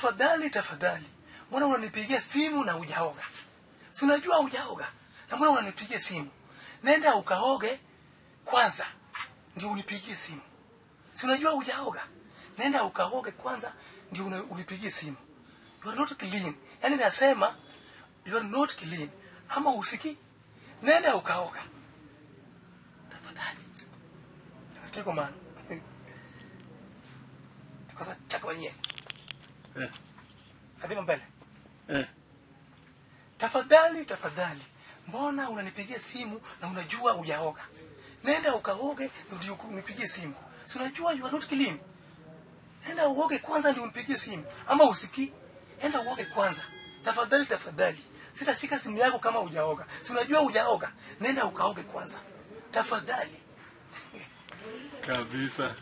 Tafadhali tafadhali, mbona unanipigia simu na hujaoga? Si unajua hujaoga, na mbona unanipigia simu? Nenda ukaoge kwanza ndio unipigie simu. Si unajua hujaoga, nenda ukaoge kwanza ndio unipigie simu. You are not clean. Yaani nasema you are not clean. Ama usikii? Nenda ukaoga. Tafadhali. Nataka man. Kwa chako wenyewe. Hadi mbele. Tafadhali tafadhali, mbona unanipigia simu na unajua hujaoga? Nenda ukaoge ndio unipigie simu. Si unajua you are not clean. Nenda uoge kwanza ndio unipigie simu. Ama usikii? Enda uoge kwanza. Tafadhali tafadhali, sitashika simu yako kama hujaoga. Si unajua hujaoga? Nenda ukaoge kwanza. Tafadhali. Kabisa.